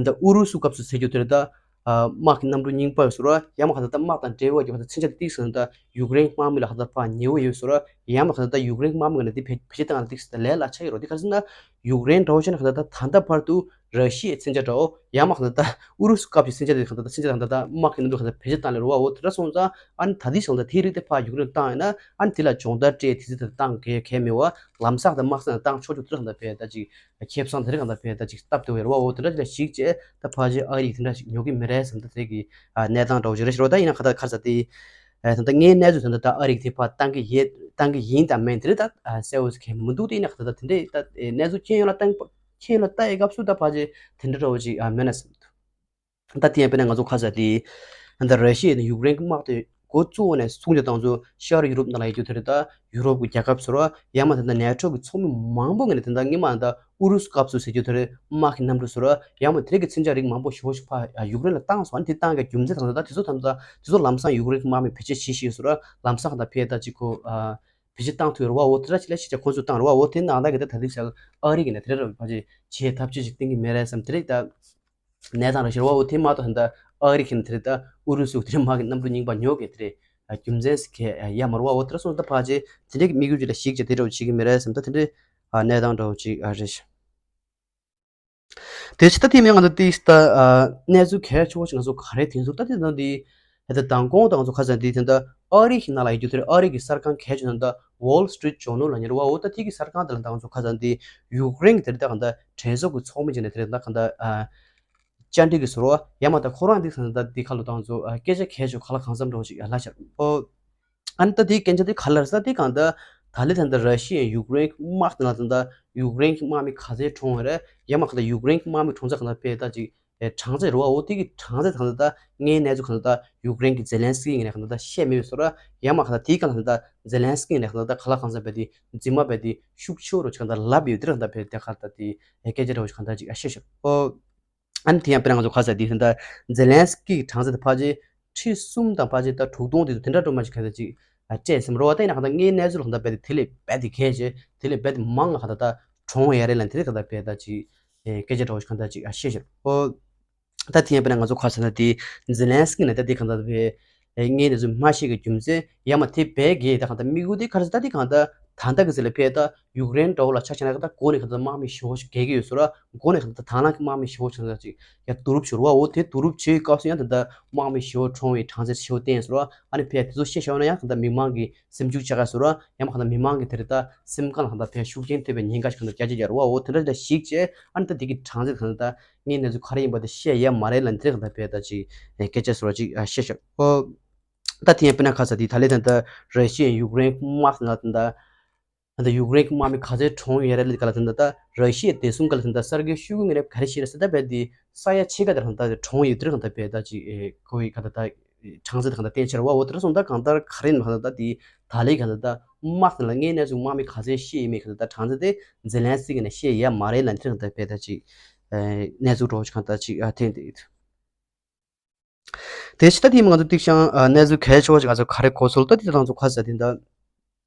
ད་ཨུ་རུ་སུ་སྐབས་སུ་ཟེར་རྒྱུ་དེ་རེད། ད་དམག་གི་གནམ་གྲུ་རྙིང་པ་ཟེར་བ། ཡང་མ་གང་ལྟར་ད་དམག་དང་འབྲེལ་བ་ཡོད་པ་དང་མཚོན་ཆ་དེ་ཏིག་ཟེར་ན་ད་ཡུཀ་རེན་དམག་མི་ལ་གང་ལྟར་ཕར་ཉེ་བོ་ཡོད་ཟེར་བ། ཡང་མ་གང་ལྟར་ད་ཡུཀ་རེན་དམག་མི་ལ་དེ་བེད་སྤྱོད་བཏང་ན་ཏིག་ཟེར་ད་ལས་སླ་ཆ་ཡོད་རེད། དེ་ག་ཟེར་ན་ཡུཀ་རེན་འདྲ་བོ་བྱས་ན་གང་ལྟར་ད་ད་ལྟ་བར་དུ་ར་ཤི་ཡའི་མཚོན་ཆ་འདྲ་བོ། ཡང་མ་གང་ལྟར་ད་ཨུ་རུ་སུ་སྐབས་ཀྱི་མཚོན་ཆ་དེ་གང་ལྟར་ད་མཚོན་ཆ་དང་ད་དམག་གི་གནམ་གྲུ་གང་ལྟར་བེད་སྤྱོད་བཏང་ལེ་རུ་བ། འོ་དེ་འདྲ་སོང་ཙང་ཨ་ནི་ད་དེ་ཞིག་ལ་དེའི་རིགས་དེ་ཕར་ཡུཀ་རེན་བཏང་ཡོད་ན་ཨ་ནི་དེ་ལ་སྦྱོང་བརྡར་སྤྲད་དེ་ཚེ་དེ་བཏང་གལ་གལ་མེད་བ། ལམ་སང་ད་དམག་སང་བཏང་ཆོག་ཆོག་དེ་རང་ད་བས་ད་ཅིག་ཁེ་བཟང་དེ་རིགས་གང་ལྟར་བས་ད་ཅིག་སྟབས་བདེ་བའི་རུ་བ། འོ་དེ་འདྲ་ཅིག་ལ་གཞིགས་བྱས་ད་ཕལ་ཆེར་ཨ་རི་དེ་འདྲ་ཞིག་ཉོ་གི་མེད་རེད་བསམ། ད་དེ་གི་གནས་སྟངས་འདྲ་བོ་ཞིག་རེད་ཤག་ད་ཡིན་ན་ག་ད་ག་རེ་ཟེར་དེ་ད་ལྟ་ངའི་གནས་ཚུལ་དེ་འདྲ་ད་ཨ་རི་གི་དེ་ཕར་བཏང་གི་ཡོད་བཏང་གི་ཡིན་དང་མིན་དེ་རིགས་ད་གསལ་བོ་ཞིག་གང་མི་འདུག་དེ་ཡིན་ན་ག་ད་ད་དེ་འདྲའི་ད་གནས་ཚུལ་ཁྱོན་ཡོངས་ལ་བཏང་ཁྱོན་ཡོངས་ལ་ལྟ་ཡི་སྐབས་སུ་ད་ཕལ་ཆེར་དེ་འདྲ་འདྲ་བོ་ཞིག་མེད་ན་བསམ་འདུག་ད་དེ་ཡང་དཔེར་ན་ང་ཚོ་ཁ་ཟེར་དེ་ད་ར་ཤི་ཡ་དང་ཡུཀ་རེན་གྱི་དམག་དེ་ འགོ་བཙུགས་ནས་ཚུགས་རྒྱུ་དང་ཚོ་ཤར་ཡུ་རོབ་ནང་ལ་ཡོད་རྒྱུ་དེ་རེད། ད་ཡུ་རོབ་ཀྱི་རྒྱལ་ཁབ་ཚོ་ར་ཡང་མ་དེ་འདྲ་ནེ་ཊོ་གི་ཚོགས་མི་མང་པོ་ངས་ནས་དེ་འདྲ་སྔོན་མ་ད་ཨུ་རུ་སུ་སྐབས་སུ་ཟེར་རྒྱུ་དེ་རེད། དམག་གི་གནམ་གྲུ་ཚོ་ར་ཡང་མ་དེ་རིགས་ཀྱི་མཚོན་ཆ་རིགས་མང་པོ་ཞེ་པོ་ཞིག་ཕར་ཡུཀ་རེན་ལ་བཏང་སོང་། ཨ་ནི་དེ་བཏང་གི་རྒྱུ་མཚན་དང་ད་དེ་ཚོ་ཐམས་ཅད་དེ་ཚོ་ལམ་སང་ཡུཀ་རེན་གྱི་དམག་མི་བེད་སྤྱོད་བྱེད་ཤེས་སོང་ར། ལམ་སང་ད་ཕེ་ད་ཅིག་ཁོ་བེད་སྤྱོད་བཏང་ཐུབ་ཡོད་རེད་བ། འོ་དེ་འདྲ་ཅིག་ལ་ཤེས་བྱ་ཁོ་ཚོས་བཏང་རེད་བ། འོ་དེ་ནང་ད་གི་ད་ད་དེ་བྱ་ཨ་རི་གི་ནས་དེ་རེད་བ། ཕ་ཅིག་བྱེད་ཐབས་ཇུས་ཅིག་བཏིང་གི་མེད་རེད་བསམ། དེ་རེད་ད། གནས་སྟངས་རེ་ཞིག་རེད་བ། འོ་དེ་མ་གཏོགས་ད་ཨ་རི་གིས་དེ་རེད་ད་ཨུ་རུ་སུ་དེ་རེད་དམག་གི་གནམ་གྲུ་རྙིང་པ་ཉོ་གི་དེ་རེད། རྒྱུ་མཚན་ཟེར་གི་ཡ་མ་རེད་བ། འོ་དེ་ར་སོང་ད་ཕ་ཅེ་དེ་འདྲའི་གི་དམིགས་ཡུལ་ཅིག་ལ་གཞིགས་བྱས་དེ་འདྲ་བོ་བྱེད་ཀྱི་མེད་རེད་བསམ། ད་དེ་འདྲའི་གནས་སྟངས་འདྲ་བོ་ཅིག་རེད་ཤག་དེ་ཕྱི་ད་དེ་མིན་ང་ཚོ་ཏིས་ད་གནས་ཚུལ་གལ་ཆེ་བོ་ཞིག་ང་ཚོ་ག་རེ་དེང་སང་ད་དེ་ད་འདི་ད་ལྟ་མདང་དགོང་ད་ང་ཚོ་ཁ་སང་འདི་ད་ལྟ་ཨ་རི་གི་ནང་ལ་ཡོད་རྒྱུ་དེ་རེད། ཨ་རི་གི་གསར་ཁང་གལ་ཆེ་ད་ལྟ་Wall Street Journal་ལ་ཉེ་རེད་བ། འོ་ད་དེ་གི་གསར་ཁང་དེ་ལ་ད་ང་ཚོ་ཁ་སང་འདི་ཡུཀ་རེན་གི་དེ་རེད་ད་གང་ད་གྲོས་ཚོགས་ཀྱི་ཚོགས་མི་ཅིག་ནས་དེ་རེད་ད་གང་ད། བཅར་འདྲི་གི་ཟུར་བ་ཡང་མ་ད་ཁོ་རང་འདི་ཚོ་ད་འདི་ཁ་ལོ་ཏང་ཚོ་སྐད་ཆ་གལ་ཆེ་ག་ལ་གང་འཚམ་འདྲ་བོ་ཞིག་ལབ་ཤག་ཨོ། ཨ་ནི་ད་འདི་སྐད་ཆ་འདི་ག་ལ་ས་འདི་གང་ད་ད་ལི་ད་ད་ར་ཤི་ཡའི་ཡུཀ་རེན་དམག་དེ་ན་ད་ད་ཡུཀ་རེན་གྱི་དམག་མི་ག་ཚད་གྲོངས་ཡོད་རེད། ཡང་མ་ག་ད་ཡུཀ་རེན་གྱི་དམག་མི་གྲོངས་ཚད་གང་ད་དཔེ་ད་ཅིག་གྲངས་ཚད་རེད་བ། འོ་དེ་གི་གྲངས་ཚད་གང་ད་ད་ངའི་གནས་ཚུལ་གང་ད་ད་ཡུཀ་རེན་གྱི་ཛེ་ལན་སི་ཀི་ངོས་ནས་གང་ད་ད་བཤད་མེད་པའི་ཟུར་བ། ཡང་མ་ག་ད་དེའི་གང་ད་ད་ཛེ་ལན་སི་ཀི་ངོས་ནས་གང་ད་ད་ག་ལ་གང་འཚམ་རྦད་དེ་རྫུན་མ་རྦད་དེ་ཤུགས་ཆེ་བོ་རུ་ཅིག་གང་ད་ལབ་ཡོད་དེ་རེད། གང་ད་དཔེ་དེ་ག་ད་དེ་སྐད་ཆ་འདྲ་བོ་ཞིག་གང་ད་ཅིག་བཤད་ཤག་ཨོ། ཨ་ནི་དེ་ཡང་དཔེར་ན་ང་ཚོ་ཁ་ས་དེ་ད་ཛེ་ལན་སི་ཀི་གི་གྲངས་ཚད་དེ་ཕལ་ཆེར་ཁྲི་གསུམ་དང་ཕལ་ཆེར་ད་དྲུག་སྟོང་དེ་ཚོ་དེ་འདྲ་འགྲོ་མ་ཅིག་ག་ཚོད་ཅིག་སྤྲད་ཟིན་རོ་བ། ད་ཡིན་ན་གང་ལྟར་ངའི་གནས་ཚུལ་ལ་གང་ལྟར་རྦད་དེ་དེ་ལས་རྦད་དེ་གལ་ཆེ་དེ་ལས་རྦད་དེ་མང་ང་གང་ལྟར་ད་གྲོངས་ཡ་རེད་ལ་དེ་རིགས་གང་ལྟར་རྦད་ད་ཅིག་སྐད་ཆ་འདྲ་བོ་ཞིག་གང་ལྟར་ཅིག་བཤད་ཤག་ཨོ། ད་དེ་ཡང་དཔེར་ན་ང་ཚོ་ཁ་ས་ན་དེ་ཛེ་ལན་སི་ཀི་ནས་ད་དེ་གང་ལྟར་བས་ངའི་གནས་ཚུལ་མ་ཤེས་ཀྱི་རྒྱུ་མཚན་ཡང་མ་དེ་རྦད་གས་ད་གང་ལྟར་དམིགས་ཡུལ་དེ་ག་རེ་ཟེར་ད་དེ་གང་ལྟར། ད་ལྟ་གི་ཟེར་ལ་ཕེ་ད་ཡུཀ་རེན་འདྲ་བོ་ལ་ཆ་བཞག་ན་ད་མགོ་ནས་གང་ལྟར་དམག་མི་ཞེ་པོ་ཞིག་རྒས་ཀྱི་ཡོད་ཟེར་བ། མགོ་ནས་གང་ལྟར་དང་བླངས་ཀྱི་དམག་མི་ཞེ་པོ་ཞིག་ཅིག་ཡ་བསྡུ་རུབ་བྱེད་རོགས་འོ་དེ་བསྡུ་རུབ་བྱེད་སྐབས་སུ་ཡང་ད་ལྟ་དམག་མི་ཞེ་པོ་གྲོངས་པའི་གྲངས་ཚད་ཞེ་པོ་བསྟན་ཟེར་བ། ཨ་ནི་ཕེ་དེ་ཚོ་བཤད་བཞག་ན་ཡང་གང་ལྟར་མི་མང་གི་སེམས་ཤུགས་ཆག་ག་ཟེར་བ། ཡང་མ་གང་ལྟར་མི་མང་གི་དེ་རེད་ད་སེམས་ཁམས་ལ་གང་ལྟར་ཕེ་ཤུགས་རྐྱེན་ཐེབས་པའི་ཉེན་ཁ་ཞིག་གང་ལྟར་རྒྱ་ཆེ་རྒྱ་རོགས་འོ་དེ་འདྲ་ཞིག་བྱས། ཨ་ནི་ད་དེ་གི་གྲངས་ཚད་གང་ལྟར་ངའི་གནས་ཚུལ་ག་རེ་ཡིན་པ་དེ་བཤད་ཡ་མ་རེད་ལ་དེ་རེད། གང་ལྟར་ཕེ་ད་ཅིག་སྐད་ཆ་ཟེར་བ་ཅིག་བཤད་ཤག་ཨོ། ད་དེ་ཡང་དཔེར་ན་ཁ་ས་དེ་ད་ལས་ད་ལྟ་ར་ཤི་ཡའི་ཡུཀ་རེན་དམག་ན་ད་ལྟ་ད་ལྟ་ཡུཀ་རེན་གྱི་དམག་མི་ག་ཚད་གྲོངས་ཡོད་རེད་ལ་ག་ལ་ད་ལྟ་ད་ར་ཤི་ཡའི་བདེ་སྲུང་ག་ལ་ད་ལྟ་གསར་འགོད་ཤོད་གི་ངེས་རེད། ག་རེ་བཤད་རེད་ཟེར་ད་བས་དེ་ས་ཡ་ཕྱེད་ཀ་དེ་ད་ལྟ་གྲོངས་ཡོད་དེ་རེད། གང་ལྟར་བས་དེ་ཁོ་བོའི་ག་ད་ད་གྲངས་ཚད་གང་ལྟར་བསྟན་ཕྱིར་བ་འོ་དེ་ར་སོང་ད་གང་ལྟར་ག་རེ་ཡིན་གང་ལྟར་ད་དེ་ད་ལས་གང་ལྟར་ད་དམག་དེ་ལ་ངའི་གནས་ཚུལ་དམག་མི་ག་ཚད་ཤི་ཡོད་མེད་གང་ལྟར་ད་གྲངས་ཚད་དེ་ཛེ་ལན་སི་ཀི་ནས་བཤད་ཡ་མ་རེད་ལ་དེ་རེད། གང་ལྟར་བས་ད་ཅིག་གནས་ཚུལ་འདྲ་བོ་ཞིག་གང་ལྟར་ཅིག་ཐོན་བསྡད་ཡོད། དེ་ཕྱི་ད་དེ་ང་ཚོ་ཏིག་ཤང་གནས་ཚུལ་གལ་ཆེ་བ་ཞིག་ང་ཚོ་ག་རེ་གོ་སོང་ད་དེ་ང་ཚོ་ཁ་ས་དེ་འདྲ།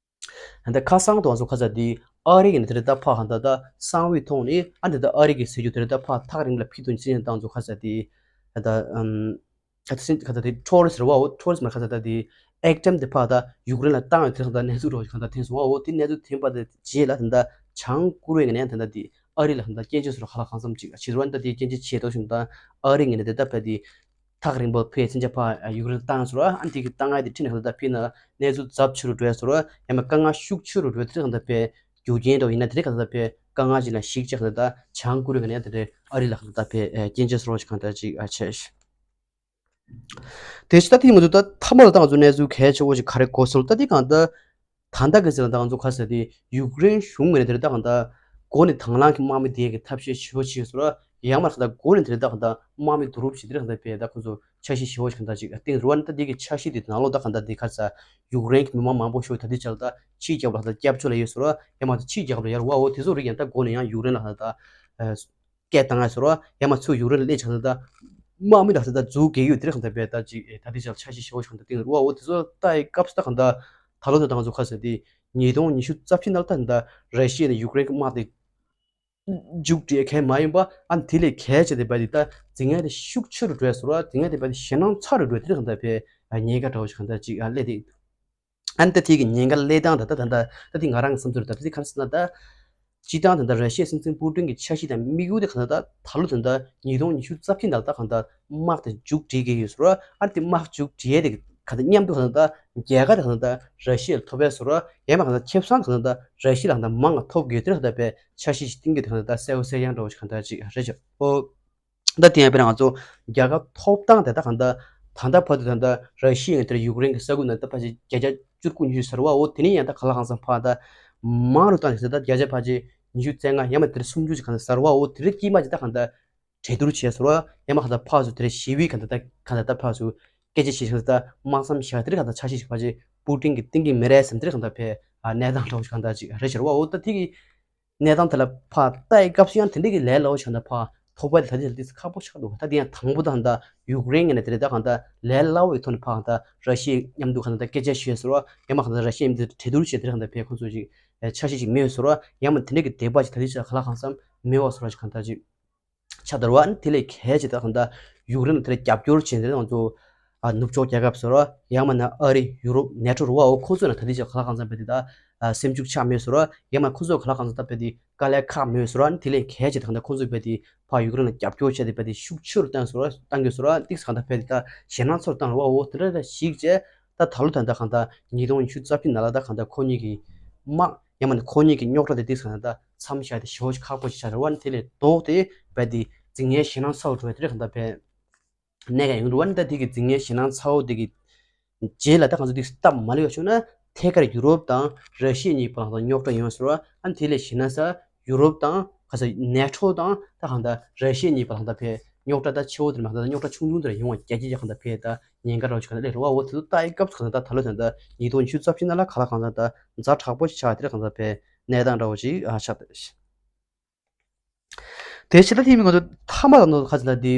ད་ཁ་སང་དུ་ང་ཚོ་ཁ་ས་དེ་ཨ་རི་གི་ནས་དེ་རེད་ད་ཕ་གང་ད་ད་གསང་བའི་ཐོག་ནས་ཨ་འདི་ད་ཨ་རི་གི་སྲིད་ཇུས་དེ་རེད་ད་ཕ་ཐག་རིང་ལ་ཕི་དུ་ཕྱིན་ད་ང་ཚོ་ཁ་ས་དེ་ད་ཨམ་ད་ད་ཁ་ས་དེ་ཁྲོ་རི་ཟེར་བའོ། ཁྲོ་རི་མ་ཁ་ས་ད་དེ་ཨེག་ཏམ་དེ་ཕ་ད་ཡུཀ་རེན་ལ་བཏང་ཡོད་དེ་ད་གནས་ཚུལ་རོ་གང་ད་ཐོན་སོང་བའོ། དེ་གནས་ཚུལ་ཐོན་པ་དེ་རྗེས་ལ་ད་ད་བྱང་ཀོ་རི་ཡ་གི་ནས་ད་ད་དེ་ཨ་རི་ལ་ད་སྐྱོན་བརྗོད་སོགས་ཧ་ལ་གང་འཚམ་ཅིག་ཕྱི་རོལ་ད་དེ་སྐྱོན་བརྗོད་བྱས་ཐོག་བཞིན་དང་ཨ་རི་ངོས་ནས་དེ་ལྟ་བས་དེ་ཐག་རིང་པོ་ཕེ་ཚན་ཆ་ཕ་ཡུཀ་རེན་བཏང་སོང་ར། ཨ་དེ་གི་བཏང་ཡ་དེ་ཁྲིད་ནས་ད་ལྟ་ཕི་ན་གནས་ཚུལ་ཚབས་ཆེ་རུ་འགྲོ་ཡ་སོང་ར། ཡང་མ་དཀའ་ངལ་ཤུགས་ཆེ་རུ་འགྲོ་དེ་ད་ལྟ་ཕེ་རྒྱུ་རྐྱེན་འགྲོ་ཡིན་ན་དེ་རིགས་ག་ད་ལྟ་ཕེ་དཀའ་ངལ་ཅིག་ན་ཞིག་ཅིག་ག་ད་ལྟ་བྱང་ཀོ་རི་ཡ་གི་ནས་དེ་རེད་ཨ་རི་ལ་ག་ད་ལྟ་ཕེ་སྐྱོན་བརྗོད་སོགས་ཤིག་ག་ད་ཅིག་ཨ་བྱས། དེ་ཕྱི་ད་ཐེངས་ང་ཚོ་ད་མཐའ་མ་ལ་ད་ང་ཚོ་གནས་ཚུལ་གལ་ཆེ་བོ་ཞིག་ག་རེ་གོ་སོང་ད་དེ་གང་ལྟར་ད་ལྟ་གི་ཟེར་ན་ད་ང་ཚོ་ཁ་ས་དེ་ཡུཀ་རེན་གཞུང་ངོས་ནས་དེ་རེད་ད་གང་ལྟར་མགོ་ནས་དང་བླངས་ཀྱི་དམག་མི་དེ་གི་ཐབས་ཤེས་ཞེ་པོ་བྱས་སོང་ར། ཡང་མ་ད་མགོ་ནས་དེ་རེད་ད་གང་ལྟར་དམག་མི་བསྡུ་རུབ་བྱས་དེ་རེད་གང་ལྟར་བས་ད་ཁོ་ཚོ་འཆར་གཞི་ཞེ་པོ་ཞིག་གང་ལྟར་ཅིག་བཏིང་རུ་བ་ནི་ད་དེ་གི་འཆར་གཞི་དེ་ནང་ལོགས་ད་གང་ལྟར་དེ་ཁ་ས་ཡུཀ་རེན་གྱི་མི་མང་མང་པོ་ཞིག་ད་དེ་ཆ་ལ་ད་ཕྱིའི་རྒྱལ་ཁབ་ལ་ད་སྐྱབས་བཅོལ་ལ་ཡོད་སོང་ར། ཡང་མ་ད་ཕྱིའི་རྒྱལ་ཁབ་ལ་ཡར་བ་འོ་དེ་ཚོ་རིགས་ཡང་ད་མགོ་ནས་ཡང་ཡུཀ་རེན་ལ་གང་ལྟར་ད། སྐད་བཏང་ཡ་ཟེར་བ། ཡང་མ་ཚུར་ཡུཀ་རེན་ལ་སླེབས་ཆགས་ན་ད། དམག་མི་ལ་ཟེར་ད་འཛུགས་དགོས་ཡོད་དེ་རེད་གང་ལྟར་བས་ད་ཅིག་ད་དེ་ཆ་ལ་འཆར་གཞི་ཞེ་པོ་ཞིག་གང་ལྟར་བཏིང་རུ་བ་འོ་དེ་ཚོ་ལྟ་ཡི་སྐབས་སུ་ད་གང་ལྟར་ད་ལོ་ད་ང་ཚོ་ཁ་ཟེར་དེ་ཉིས་སྟོང་ཉི་ཤུ་རྩ་བཞི་ནང་ལ་ད་ད་ར་ཤི་ཡ་ནས་ཡུཀ་རེན་གྱི་དམག་དེ་མཇུག་སྒྲིལ་གལ་མ་ཡིན་པ་ཨ་དེ་ལས་གལ་ཆེ་དེ་བས་དེ་ད་འཛིང་ཡ་དེ་ཤུགས་ཆེ་རུ་འགྲོ་ཡ་ཟེར་བ་འཛིང་ཡ་དེ་བས་དེ་ཞེད་སྣང་ཚ་རུ་འགྲོ་དེ་རེད་གང་ལྟར་བས་ཉེན་ཁ་འདྲ་བོ་ཞིག་གང་ལྟར་ཅིག་ཨ་སླེབས་དེ། ཨ་ནི་ད་དེ་གི་ཉེན་ཁ་སླེབས་སྟངས་ད་ལྟ་ད་ལྟ་ད་དེ་ང་རང་གི་བསམ་ཚུལ་ད་ལྟ་དེ་ག་རེ་ཟེར་ན་ད། སྤྱིར་བཏང་ད་ལྟ་ར་ཤི་ཡའི་སྲིད་འཛིན་པུ་ཏིན་གྱི་འཆར་གཞི་དང་དམིགས་ཡུལ་དེ་ག་ད་ལྟ་ད་ལོ་ད་ལྟ་ཉིས་སྟོང་ཉི་ཤུ་རྩ་བཞི་ད་ལྟ་ག་ད་དམག་དེ་མཇུག་སྒྲིལ་གྱི་ཡོད་ཟེར་བ། ཨ་ནི་དེ་དམག་མཇུག་སྒྲིལ་ཡས་དེ་ག་ད་མཉམ་དུ་ག་ད་ལྟ་རྒྱལ་ཁ་དེ་ག་ད་ལྟ་ར་ཤི་ཡ་ལ་ཐོབ་ཡས་ཟེར་བ། ཡང་མ་ག་ད་ཁེ་བཟང་དེ་ག་ད་ལྟ་ར་ཤི་ཡ་ལ་ག་ད་མང་ང་ཐོབ་དགོས་དེ་ག་ད་པའི་འཆར་གཞི་ཞིག་བཏིང་གི་དེ་ག་ད་ལྟ་གསལ་པོ་གསལ་རྐྱང་འདྲ་བོ་ཞིག་ག་ད་ཅིག་རེད་ཤག་ཨོ། ད་དེ་ཡང་དཔེར་ན་ང་ཚོ་རྒྱལ་ཁབ་ཐོབ་ཐང་དེ་ད་གང་ལྟར་ད་ལྟ་བར་དུ་ད་ལྟ་ར་ཤི་ཡ་དེར་ཡུཀ་རེན་གྱི་ས་ཁུལ་ནང་ད་ཕལ་ཆེར་བརྒྱ་ཆ་བཅུ་དགུ་ཉི་ཤུ་ཟེར་བ་འོ་དེ་ནས་ཡང་ད་ག་ལ་གང་འཚམ་ཕར་ད་མང་རུ་བཏང་ནས་ད་བརྒྱ་ཆ་ཕལ་ཆེར་ཉི་ཤུ་རྩ་ལྔ་ཡང་མ་དེར་སུམ་ཅུ་ཅིག་གང་ལྟར་ཟེར་བ་འོ་དེ་རིགས་དཀྱིལ་མ་ཅིག་ད་གང་ལྟར་གྲོས་བསྡུར་བྱས་ཟེར་བ་ཡང་མ་གང་ལྟར་ཕར་ཚུར་དེར་ཞི་བའི་གང་ལྟར་ད་གང་ལྟར་ད་ཕར་ཚུར་ སྐད་ཆ་བཤད་ཤིང་ད་དམག་མཚམས་བཞག་དེ་རིགས་གང་ལྟར་འཆར་གཞི་ཞིག་ཕལ་ཆེར་པུ་ཏིན་གྱིས་གཏིང་གི་མི་རེད་བསམ་དེ་རིགས་གང་ལྟར་ཕལ་ཆེར་གནས་སྟངས་འདྲ་བོ་ཞིག་གང་ལྟར་ཅིག་རེད་ཤག་རེད་བ། འོ་ད་དེ་གི་གནས་སྟངས་དེ་ལ་ཕར་ལྟ་ཡི་སྐབས་སུ་ཡང་དེ་འདྲ་གི་ལས་སླ་བོ་ཞིག་གང་ལྟར་ཕར་ཐོབ་པ་དེ་ད་ལྟ་དེ་ཁག་པོ་ཆགས་འདུག་ད་དེ་ཡང་དང་པོ་ད་གང་ལྟར་ཡུཀ་རེན་གྱི་ནས་དེ་རེད། ད་གང་ལྟར་ལས་སླ་བོ་ཡི་ཐོག་ནས་ཕར་གང་ལྟར་ར་ཤི་ཡའི་མཉམ་དུ་གང་ལྟར་སྐད་ཆ་བཤད་ཟེར་བ་ཡང་མ་གང་ལྟར་ར་ཤི་ཡའི་མཉམ་དུ་གྲོས་བསྡུར་བྱས་དེ་རིགས་གང་ལྟར་ཕལ་ཆེར་ཁོང་ཚོས་ཅིག་འཆར་གཞི་ཅིག་མེད་ཟེར་བ་ཡང་མ་དེ་འདྲ་གི་དད་པ་ཅིག་ད་ལྟའི་ཆར་གང་ལ་གང་འཚམ་མེད་བ་ཟེར་བ་ཞིག་གང་ལྟར་ཅིག་ཆགས་འདུག་རེད་བ། ཨ་ནི་དེ་ལས་གལ་ཆེ་ད་གང་ལྟར་ཡུཀ་རེན་ལ་དེ་ལ་རྒྱབ་སྐྱོར་བྱེད་འདི་ང་ཚོ་ཨ་ནུབ་ཕྱོགས་རྒྱལ་ཁབ་ཟེར་བ་ཡང་མིན་ན་ཨ་རི་ཡུ་རོབ་ནེ་ཊོ་རེད་བ། འོ་ཁོང་ཚོ་ལ་ད་ལྟའི་ཆར་གང་ལ་གང་འཚམ་རྦད་དེ་ད་ཨ་སེམས་ཤུགས་ཆག་མེད་ཟེར་བ་ཡང་མིན་ཁོང་ཚོ་གང་ལ་གང་འཚམ་ད་རྦད་དེ་དཀའ་ལས་ཁག་མེད་ཟེར་བ། ཨ་ནི་དེ་ལས་གལ་ཆེ་ད་གང་ལྟར་ཁོང་ཚོས་རྦད་དེ་ཕར་ཡུཀ་རེན་ལ་རྒྱབ་སྐྱོར་བྱས་ཏེ་རྦད་དེ་ཤུགས་ཆེ་རུ་བཏང་ཟེར་བ་བཏང་དགོས་ཟེར་བ། ཏིག་ཙམ་གང་ལྟར་རྦད་དེ་ད་ཞེད་སྣང་ཚ་རུ་བཏང་རེད་བ། འོ་དེ་འདྲ་ཞིག་བྱས། ད་ད་ལོ་ད་ལྟ་གང་ལྟར་ཉིས་སྟོང་ཉི་ཤུ་རྩ་བཞི་ནང་ལ་ད་གང་ལྟར་ཁོ་གཉིས་ཀྱི་དམག་ཡང་མིན་ན་ཁོ་གཉིས་ཀྱི་རྙོག་དྲ་དེ་ཏིག་ཙམ་གང་ལྟར་མཚམས་བཞག་སྟེ་ཞེ་པོ་ཅིག་ཁག་པོ་ཅིག་ཆགས་རེད་བ། ཨ་ནི་དེ་ལས་ལྡོག་སྟེ་རྦད་དེ་རྫིག་ངན་ཞེད་སྣང་ཚ་བོ་འགྲོ་བའི་དེ་རིགས་གང་ལྟར་རྦད་གནས་ཀ་ཡོང་འདུག་བ། ཨ་ནི་ད་དེ་གི་རྫིག་ངན་ཞེད་སྣང་ཚ་བོ་དེ་གི་རྗེས་ལ་ད་གང་ལྟར་ཏིག་ཙམ་སྟབས་མ་ལེགས་པ་བྱུང་ན་ཐད་ཀར་ཡུ་རོབ་དང་ར་ཤི་ཡ་གཉིས་བར་ལ་རྙོག་དྲ་ཡོང་ཟེར་བ། ཨ་ནི་དེ་ལས་ཞེད་སྣང་ཚ་ཡུ་རོབ་དང་ག་ས་ནེ་ཊོ་དང་ད་གང་ལྟར་ར་ཤི་ཡ་གཉིས་བར་ལ་གང་ལྟར་ཕལ་རྙོག་དྲ་ད་ཆེ་བོ་དེ་མ་གང་ལྟར་རྙོག་དྲ་ཆུང་ཆུང་དེ་ལ་ཡོང་བ་རྒྱ་སྐྱེད་ཀྱི་གང་ལྟར་ཕལ་ད་ཉེན་ཁ་འདྲ་བོ་ཞིག་གང་ལྟར་སླེབས་རེད་བ། འོ་དེ་ཚོ་ལྟ་ཡི་སྐབས་སུ་གང་ལྟར་ད་ད་ལོ་ད་ལྟ་ཉིས་སྟོང་ཉི་ཤུ་རྩ་བཞི་ནང་ལ་གང་ལ་གང་ལྟར་ད་ཛ་དྲག་པོ་ཞིག་ཆགས་དེ་རིགས་གང་ལྟར་ཕལ་གནས་སྟངས་འདྲ་བོ་ཞིག་ཨ་ཆགས་བསྡད། དེ་ཕྱི་ད་ཐེངས་མི་ང་ཚོ་མཐའ་མ་ལ་ནོར་ཁ་ཚ་ད་དེ་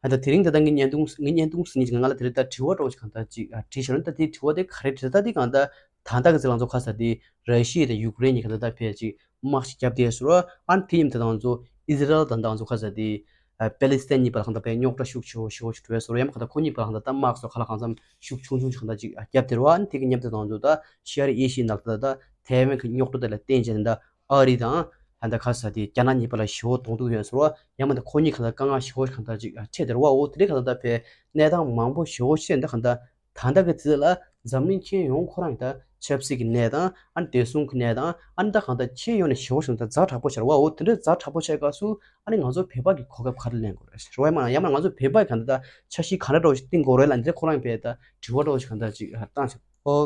ཨ་ད་དེ་རིང་ད་ལྟ་ངའི་བརྙན་ཐུང་ངའི་བརྙན་ཐུང་ཟིན་ཉིན་ང་ལ་དེ་རིང་ད་དྲི་བ་འདྲ་བོ་ཞིག་གང་ལྟར་ཅིག་ཨ་དྲིས་ཤོར་ན། ད་དེ་དྲི་བ་དེ་ག་རེ་དྲིས་ད་དེ་གང་ལྟར་ད་ལྟ་གི་ཚེ་ལ་ང་ཚོ་ཁ་ཚ་དེ་ར་ཤི་ཡ་དང་ཡུཀ་རེན་གཉིས་གང་ལྟར་ད་ཕལ་ཅིག་དམག་ཞིག་བརྒྱབ་བསྡད་ཟེར་བ། ཨ་ནི་དེ་ཡིན་ད་ང་ཚོ་ཨི་ཟི་རལ་དང་ད་ང་ཚོ་ཁ་ཚ་དེ་ཨ་པེ་ལི་སི་ཐན་གཉིས་བར་ལ་གང་ལྟར་ཕལ་རྙོག་དྲ་ཤུགས་ཆེ་བོ་ཞེ་བོ་ཞིག་འགྲོ་བས་ཟེར་བ། ཡང་མ་གང་ལྟར་ཁོ་གཉིས་བར་ལ་གང་ལྟར་ད་དམག་སོགས་གང་ལ་གང་འཚམ་ཤུགས་ཆུང་ཆུང་ཞིག་གང་ལྟར་ཅིག་ཨ་བརྒྱབ་བསྡད་རེད་བ། ཨ་ནི་དེ་གི་མཉམ་དུ་ད་ང་ཚོ་ད་ཤར་ཨེ་ཤི་ཡའི་ནང་ལ་ད་ད་ཐའེ་ཝན་གྱི་རྙོག་དྲ་དེ་ལ་བརྟེན་བྱས་ནས་ད་ཨ་རི་དང་ད་ལྟ་ཁ་ས་དེ་རྒྱ་ནག་གཉིས་བར་ལ་ཞེ་བོ་གདོང་ཐུག་ཡོད་ཟེར་བ། ཡང་མ་ད་ཁོ་གཉིས་གང་ལྟར་དཀའ་ངལ་ཞེ་བོ་གང་ལྟར་ཅིག་འཕྲད་དེ་རེད་བ། འོ་དེ་རིང་གང་ལྟར་ད་ཕལ་གནས་སྟངས་མང་པོ་ཞེ་བོ་ཞིག་འཕྲད་ནས་ད་གང་ལྟར་ད་ལྟ་གི་དུས་ལ་འཛམ་གླིང་ཁྱོན་ཡོངས་ཁོ་རང་གི་ད་ཆབ་སྲིད་ཀྱི་གནས་སྟངས། ཨ་ནི་བདེ་སྲུང་གི་གནས་སྟངས། ཨ་ནི་ད་གང་ལྟར་ཁྱོན་ཡོངས་ནས་ཞེ་བོ་ཞིག་ད་ཛ་དྲག་པོ་ཆགས་རེད་བ། འོ་དེ་འདྲ་ཛ་དྲག་པོ་ཆགས་སྐབས་སུ་ཨ་ནི་ང་ཚོ་བོད་པ་གི་གོ་སྐབས་ག་རེ་ལེན་དགོས་རེད་ཟེར་བ། ཡང་མ་ཡང་མ་ང་ཚོ་བོད་པ་གི་གང་ལྟར་ད་འཆར་གཞི་ག་འདྲ་འདྲ་བོ་ཞིག་བཏིང་དགོས་རེད་ལབ་འདི་ཁོ་རང་གི་བལ་ད་དྲི་བ་འདྲ་བོ་ཞིག་གང་ལྟར་ཅིག་བཏང་ཞིག་ཨོ།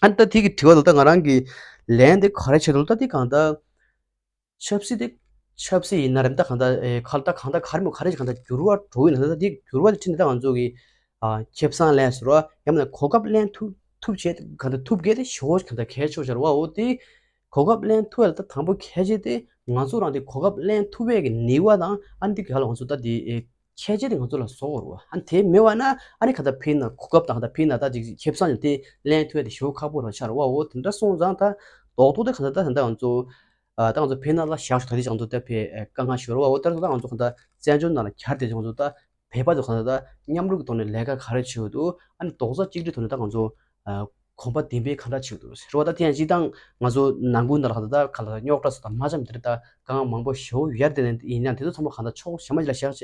ཨ་ནི་ད་དེ་གི་དྲི་བ་ལ་ད་ང་རང་གི་ལན་དེ་ག་རེ་བྱེད་དུ་ད་དེ་གང་ལྟར་ཆབ་སྲིད་དེ་ཆབ་སྲིད་ཡིན་ན་རེད། ད་གང་ལྟར་ཨེ་ག་ལ་ད་གང་ལྟར་ག་རེ་མོ་ག་རེ་ཞིག་གང་ལྟར་འགྱུར་བ་འགྲོ་ཡིན་ན་ད་དེ་འགྱུར་བ་དེ་ཁྲིད་ནས་ད་ང་ཚོ་གི་ཨ་ཁེ་བཟང་ལེན་ཟེར་བ་ཡང་མིན་ན་གོ་སྐབས་ལེན་ཐུབ་ཐུབ་བྱས་གང་ལྟར་ཐུབ་མཁན་དེ་ཞེ་བོ་གང་ལྟར་གལ་ཆེ་བོ་ཆགས་རེད་བ། འོ་དེ་གོ་སྐབས་ལེན་ཐུབ་ཡ་ལ་ད་དང་པོ་གལ་ཆེ་དེ་ང་ཚོ་རང་དེ་གོ་སྐབས་ལེན་ཐུབ་པའི་གི་ནུས་པ་དང་ཨ་ནི་དེ་ག་ལ་ང་ཚོ་ད་དེ་ཨེ་ཁྱད་ཆོས་དེ་ང་ཚོ་ལ་བཟོ་དགོས་རེད་བ། ཨ་ནི་དེ་མེད་བ་ན་ཨ་ནི་ག་ད་ཕིན་ན་གོ་སྐབས་དང་ག་ད་ཕིན་ན་ད་ཅིག་ཁེ་བཟང་ཅིག་དེ་ལེན་ཐུབ་ཡ་དེ་ཞེ་པོ་ཁག་པོ་རང་ཆགས་རེད་བ། འོ་དེ་འདྲ་སོང་ཙང་ད་རྡོག་རྡོག་དེ་ག་ད་ད་ད་ང་ཚོ་ཨ་ད་ང་ཚོ་ཕིན་ན་ལ་བཞག་ཞོག་ད་དེ་ང་ཚོ་ད་ཕེ་ཨེ་དཀའ་ངལ་ཞོ་རེད་བ། འོ་ད་ད་ང་ཚོ་ག་ད་བཙན་བྱོལ་ནང་ལ་གྱར་དེ་ང་ཚོ་ད་བོད་པ་ཚོ་ག་ད་ད་མཉམ་རུབ་ཀྱི་ཐོག་ནས་ལས་ཀ་ག་རེ་བྱེད་འདུག་ཨ་ནི་རྡོག་རྩ་གཅིག་སྒྲིལ་ཐོག་ནས་ད་ང་ཚོ་ཨ་གོམ་པ་བདེན་པའི་ག་འདྲ་བྱེད་འདུག་རེད་བ། ད་དེ་ཡང་སྤྱིར་བཏང་ང་ཚོ་ནང་ཁུལ་ནང་ལ་ག་ད་ད་ག་ལ་རྙོག་དྲ་སོགས་དང་མ་འཆམ་དེ་རེད། ད་དཀའ་ངལ་མང་པོ་ཞེ་པོ་ཡོད་དེ་ཡིན་ཡང་དེ་ཚོ་ཚང་མ་ག་ད་ཕྱོགས་གཞན་པ་ཞིག་ལ་བཞག་བྱས་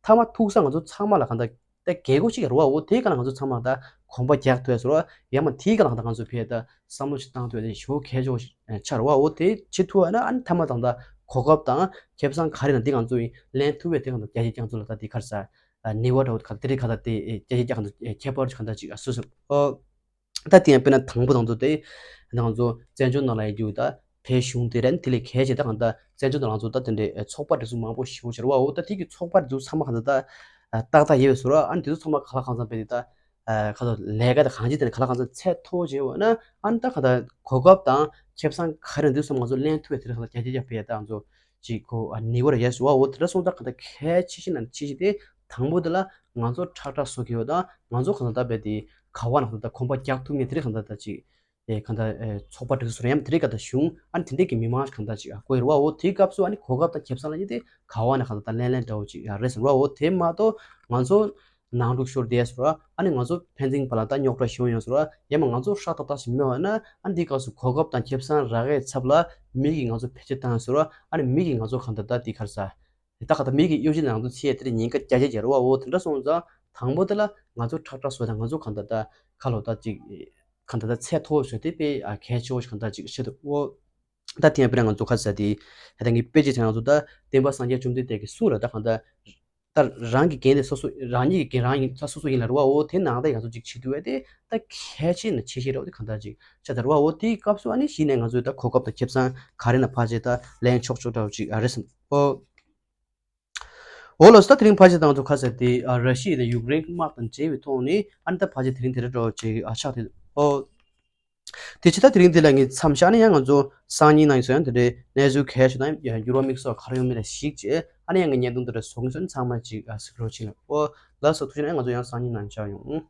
མཐའ་མ་ཐུག་ས་ང་ཚོ་ཚང་མ་ལ་ག་ད་ད་རྒྱལ་སྒོ་གཅིག་རེད་བ། འོ་དེའི་སྒང་ལ་ང་ཚོ་ཚང་མ་ད་གོམ་པ་རྒྱག་ཐུབ་ཡ་ཟེར་བ་ཡང་མ་དེའི་སྒང་ལ་ད་ང་ཚོ་ཕེ་ད་བསམ་བློ་ཞིག་བཏང་ཐུབ་ཡ་དེ་ཞེ་པོ་གལ་ཆེ་བོ་ཆགས་རེད་བ། འོ་དེ་བྱེད་ཐུབ་ཡ་ན་ཨ་ནི་མཐའ་མ་དང་ད་གོ་སྐབས་དང་ཁེ་བཟང་ག་རེ་ན་དེ་ང་ཚོ་ཡིན་ལེན་ཐུབ་ཡ་དེ་གང་ད་རྒྱ་ཆེ་རྒྱ་མཚོ་ལ་ད་དེ་ག་རེ་ཟ་ནི་བ་འདྲ་བོ་ག་དེ་རེད། ག་ད་དེ་རྒྱ་ཆེ་རྒྱ་གང་ད་ཁྱད་པར་གང་ད་ཅིག་སོ་སོ་ཨོ། ད་དེ་ཡང་དཔེར་ན་དང་པོ་དང་ཚོ་དེ་ང་ཚོ་བཙན་བྱོལ་ནང་ལ་ཡོད་རྒྱུ་ད་བོད་གཞུང་དེ་རེད། དེ་ལས་གལ་ཆེ་ད་གང་ད་བཙན་བྱོལ་ནང་ང་ཚོ་ད་དེ་འདྲའི་ཚོགས་པ་སྒྲིག་འཛུགས་མང་པོ་ཞེ་པོ་ཅིག་རེད་བ། འོ་ད་དེ་གི་ཚོགས་པ་སྒྲིག་འཛུགས་ཚང་མ་གང་ད་ད་ཏག་ཏག་ཡོད་པའི་བཟོ་འདྲ། ཨ་ནི་དེ་ཚོ་ཚང་མ་ག་ལ་གང་འཚམ་དཔེ་དེ་ད་ཁ་ད་ལས་ཀ་ད་གང་ཅི་དེ་ནས་ག་ལ་གང་འཚམ་ཚད་མཐོ་བྱས་བ་ན་ཨ་ནི་ད་གང་ད་གོ་སྐབས་དང་ཁེ་བཟང་ག་རེ་འདི་ཚོ་ང་ཚོ་ལེན་ཐུབ་པའི་དེ་རེད། གང་ད་རྒྱ་ཆེ་རྒྱ་བོད་ད་ང་ཚོ་ཅིག་གོ་ཨ་ནི་བར་ཡས་སུ་བ། འོ་དེ་འདྲ་སོང་ཙང་གང་ད་གལ་ཆེ་ཤོས་ནང་ཆེ་ཤོས་དེ་དང་པོ་དེ་ལ་ང་ཚོ་ཁྲག་ཁྲག་བཟོ་གི་ཡོད་དང་ང་ཚོ་གང་ད་ད་བས་དེ་ག་བ་ན་གང་ད་གོམ་པ་རྒྱག་ཐུབ་མཁན་དེ་རིགས་གང་ད་ད་ཅིག་ཨེ་གང་ད་ཨེ་ཚོགས་པ་སྒྲིག་སོ་རེམ་དེ་རིགས་གང་ད་གཞུང་ཨ་ནི་དེ་འདྲས་ཀྱི་མི་མང་གང་ད་ཅིག་ཨ་བསྐོས་རེད་བ། འོ་དེའི་སྐབས་སུ་ཨ་ནི་གོ་སྐབས་དང་ཁེ་བཟང་ལ་ཡིན་ཏེ་ག་བ་ན་གང་ད་ད་ལེན་ལེན་འདྲ་བོ་ཅིག་ཨ་རེད་ཟེར་བ། འོ་དེ་མ་གཏོགས་ང་ཚོ་ནང་འཁྲུག་ཤོར་བསྡད་སོང་ར། ཨ་ནི་ང་ཚོ་ཕན་ཚུན་བར་ལ་ད་རྙོག་དྲ་ཞིག་ཡོང་སོང་ར། ཡང་མ་ང་ཚོ་ཧྲག་ཏག་ཏག་ཞིག་མེད་པ་ན་ཨ་ནི་དེའི་སྐབས་སུ་གོ་སྐབས་དང་ཁེ་བཟང་རག་གི་ཚབ་ལ་མི་གིས་ང་ཚོ་བེད་སྤྱོད་བཏང་སོང་ར། ཨ་ནི་མི་གིས་ང་ཚོ་གང་ལྟར་ད་དེ་གར་ས་ད་ག་ད་མི་གིས་གཡོ་ཇུས་ནང་དུ་ཚེ་དེར་ཉེན་ཁ་རྒྱ་ཆེ་རྒྱ་རུ་བ། འོ་དེ་འདྲ་སོང་ཙང་དང་པོ་དེ་ལ་ང་ཚོ་ཁྲག་ཁྲག་བཟོ་དང་ང་ཚོ་གང་ལྟར་ད་ཁ་ལོ་ད་ཅིག་གང་ལྟར་ད་ཚད་མཐོ་བོ་བཟོ་དེ་དཔེ་གལ་ཆེ་བོ་ཞིག་གང་ལྟར་ཅིག་བྱེད་འདུག་འོ། ད་དེ་ཡང་དཔེར་ན་ང་ཚོ་ཁ་ས་དེ་ད་ངའི་དཔེ་ཆ་དེ་ང་ཚོ་ད་བསྟན་པ་སངས་རྒྱས་བཅོམ་ལྡན་འདས་ཀྱི་གསུང་ར། ད་གང་ལྟར་ད་རང་གི་འགན་དེ་སོ་སོ་རང་ཉིད་ཀྱི་འགན་རང་ཡིན་ད་སོ་སོ་ཡིན་ལ་རུ་བ། འོ་དེ་ནང་ད་ཡང་ཚོ་ཅིག་བྱེད་ཐུབ་པ་དེ་ད་གལ་ཆེ་ན་ཆེ་ཤེས་རེད་བ། དེ་གང་ལྟར་ཅིག་ཆ་ད་རུ་བ། འོ་དེའི་སྐབས་སུ་ཨ་ནི་གཞི་ནས་ང་ཚོས་ད་གོ་སྐབས་དང་ཁེ་བཟང་ག་རེ་ན་ཕལ་ཆེར་ད་ལེན་ཆོག་ཆོག་འདྲ་བོ་ཅིག་ཨ་རེད་བསམ། འོ། འོ་ལགས་སོ། ད་དེ་རིང་ཕལ་ཆེར་ད་ང་ཚོ་ཁ་ཤས་དེ་ཨ་ར་ཤི་ཡ་དང་ཡུཀ་རེན་དམག་དང་འབྲེལ་བའི་ཐོག་ནས་ཨ་ནི་ད་ཕལ་ཆེར་དེ་རིང་དེ་རིང་འགྲོ་ཅིག་ཨ་ཆགས་དེ། ཨོ། དེ་ཕྱི་ད་དེ་རིང་འདི་ལ་ངས་མཚམས་བཞག་ནས་ཡང་ང་ཚོ་སང་ཉིན་ནང་ཡིན་སོང་ཡང་དེ་འདྲའི་གནས་ཚུལ་གལ་ཆེ་དང་འགྱུར་བ་དམིགས་བསལ་ག་རེ་ཡོང་མིན་ལ་གཞིགས་བྱས་ཨ་ནི་ཡང་ངས་བརྙན་ཐུང་དེ་འདྲ་བཟོ་གི་སོང་ནས་ཚང་མ་ཅིག་ཨ་གཟིགས་རོགས་བྱེད་ལ། ཨོ་ལགས་སོ། ཐུགས་རྗེ་གནང་། ང་ཚོ་ཡང་སང་ཉིན་ནང་མཇལ་ཡོང་།